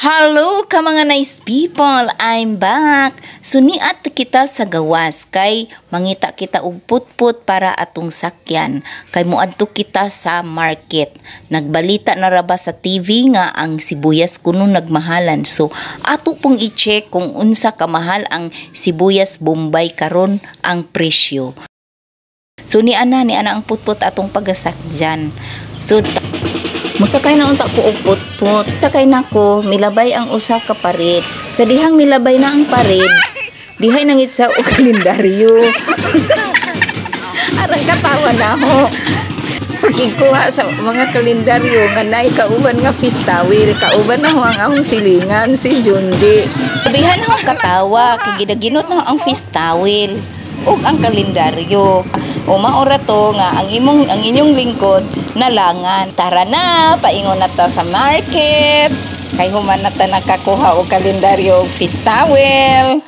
Hello ka mga nice people, I'm back. Suniat kita sa gawas kay mangita kita og putput para atong sakyan kay moadto kita sa market. Nagbalita na ra ba sa TV nga ang sibuyas kuno nagmahalan. So ato pong i-check kung unsa kamahal ang sibuyas Bombay karon ang presyo. So ni ana ang putput atong pagasakyan. So musakay na unta ko og putput. Takay nako, milabay ang usa ka pared. Sa dihang milabay na ang pared, dihay nangitsa og kalendaryo. Arang katawa na ho. Pagkikuha sa mga kalendaryo nga naay kauban nga face towel, kauban na ho ang among silingan si Junji. Sabihan ho ang katawa, kay gidaginot na ho ang face towel ug ang kalendaryo. O maora to nga ang inyong lingkod nalangan. Tara na, paingon na ta sa market. Kay human na ta nakakuha og kalendaryo ug face towel.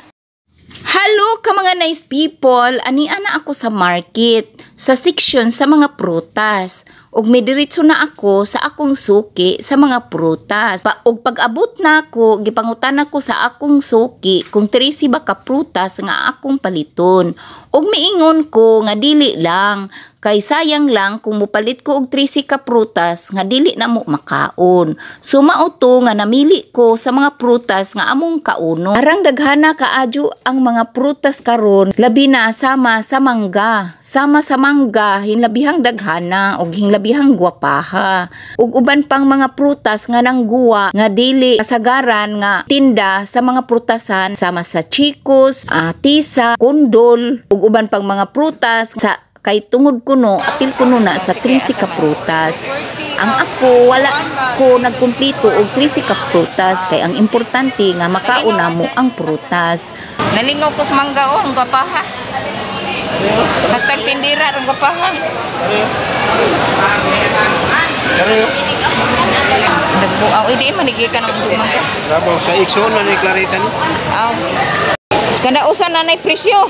Hello ka mga nice people, ani ana ako sa market, sa section sa mga prutas. Ug midiretso na ako sa akong suki sa mga prutas. Ug pag-abot na ako, gipangutan ako sa akong suki kung 13 ba ka prutas nga akong paliton. Ug miingon ko nga dili lang, kay sayang lang kung mupalit ko og 13 ka prutas nga dili na mo makaon. So mao to nga namili ko sa mga prutas nga among kauno. Arang daghana kaadyo ang mga prutas karon, labi na sama sa mangga. Sama sa mangga, hinlabihang daghana og hinlabihang gwapaha. Ug uban pang mga prutas nga nangguwa nga dili kasagaran nga tinda sa mga prutasan, sama sa chikos, tisa, kundol ug uban pang mga prutas sa kay tungod kuno apil kuno na sa 13 ka prutas. Ang ako, wala ko nagkumplito og 13 ka prutas kay ang importante nga makauna mo ang prutas. Nalingaw ko sa mangga oh, ang gwapaha. #tindera, ang gwapaha. Nagbuaw, eh di manigi ka ng mangga. Bravo, sa Ixon na ni Clarita ni. Aw. Kada usa na nay presyo.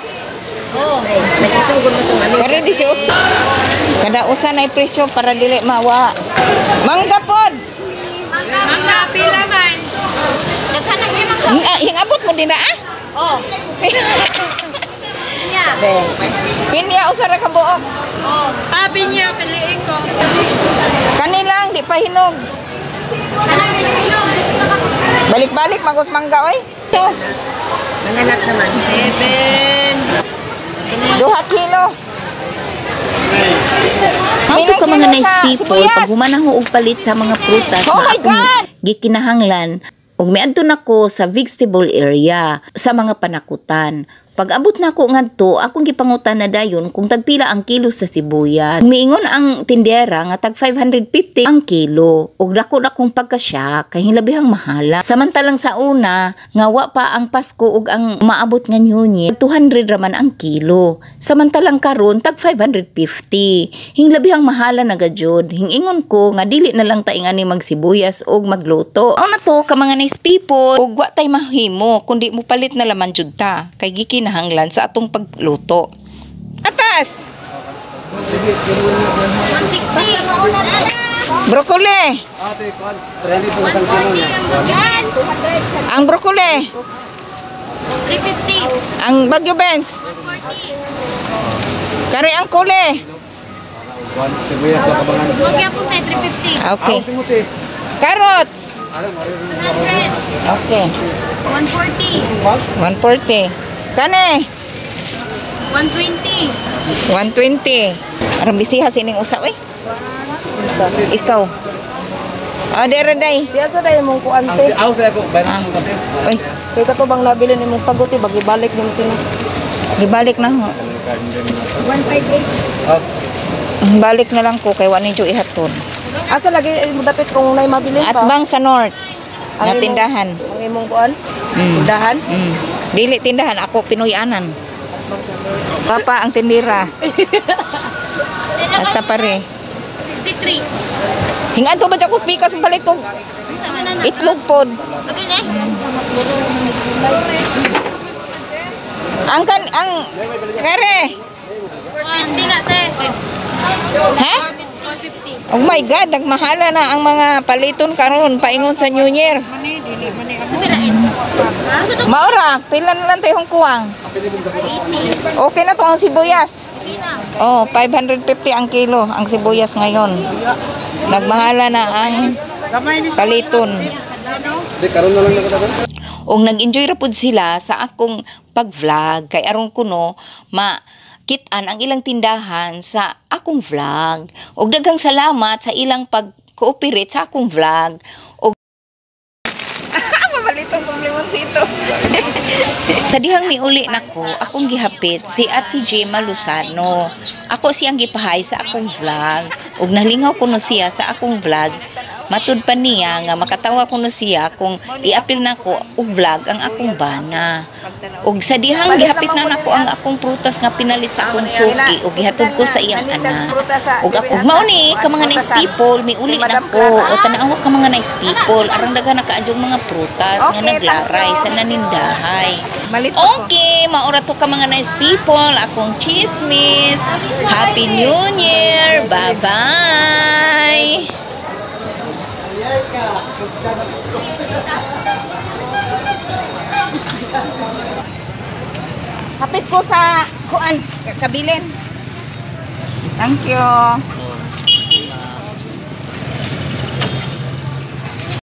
Pero 18. Kada usa na presyo para dili mawa. Mangga pod. Mangga, pila man. Daghan ang limang. Hingabot mo din na ah. Oh. Pinya. Pinya usa ra ka buok. Oh. Ah, pinya, piliin ko. Kanilang di pa hinog. Balik-balik magos mangga oy. To. Nanganak naman. 7. 2 kilo. How to ka mga Ilang nice kilo sa people, sibuyas? Pag human ako og palit sa mga prutas Oh nga my akong God! gikinahanglan, ug miadto nako sa vegetable area sa mga panakutan. Pag abot nako ngadto, akong gipangutan na dayon kung tagpila ang kilo sa sibuyas. Miingon ang tindera nga tag 550 ang kilo. Ug dako na kong pagkasya kay hilabihang mahala. Samantalang sa una nga wa pa ang Pasko ug ang maabot nga New Year, 200 raman ang kilo. Samantalang karon tag 550. Hinglabihang mahala na gajud. Hingingon ko nga dili na lang ta ingani magsibuyas ug magluto. Mao na to ka mga nice people, ug wa tay mahimo kundi mo palit na laman jud ta kay gikinahanglan sa atong pagluto. Atas! 160. Broccoli! 140 ang bagyo. Ang broccoli! 350. Ang Bagyo Benz! 140. Kari ang kule! Sibuyas na kabangan. Huwag yan po tayo, 350. Okay. Carrots! 100. Okay. 140. 140. Kani? 120. 120. Arang bisiha sining usa oy. Ikaw. Oh, dere day. Di asa dahil mong kuante. Aw, kaya ko, bayran Ah. mo kape. Oy, Kay kato bang nabili ni mong sagot eh, bagi balik ni mo tino. gibalik na ho. 158. Balik na lang ko kay wa ninyo ihaton. Asa lagi eh, mo dapit kung nay mabilin At pa? bang sa north Ang nga tindahan. Ang imong kuan? Tindahan? Dili tindahan ako, Pinoyanan. Papa ang tindira. Basta pare. 63. Hingan to ba dyan ko speaker sa palit ko? Itlog pod. Abili. Ang kan ang kare. 450 na, te. Ha? 150. Oh my God, nagmahala na ang mga paliton karon paingon sa New Year. Maura, pila na lang tayong kuwang? Okay na to ang sibuyas. Oh, 550 ang kilo ang sibuyas ngayon. Nagmahala na ang paliton. Di karon na lang nakataban. Og nag-enjoy ra pud sila sa akong pag-vlog kay aron kuno ma kitan ang ilang tindahan sa akong vlog. Og daghang salamat sa ilang pag-cooperate sa akong vlog. Og Mabalitong kong limonsito. Sa dihang miuli nako, akong gihapit si Ate Gemma Luzano. Ako siyang gipahay sa akong vlog. Ug nalingaw kuno siya sa akong vlog. Matud pa niya nga makatawa kuno siya kung iapil nako og vlog ang akong bana. Ug sa dihang gihapit na nako ang akong prutas nga pinalit sa akong suki ug gihatod ko sa iyang anak. Ug ako mao ni ka mga nice people, miuli nako. O tan-awa ka mga nice people, arang daghan na kaadyong mga prutas nga Okay, naglaray thank you. sa nanindahay. Malit ko. Okay, maura to ka mga nice people. Akong chismis. Happy New Year. Bye-bye. Hapit ko sa kuan, kabilin. Thank you.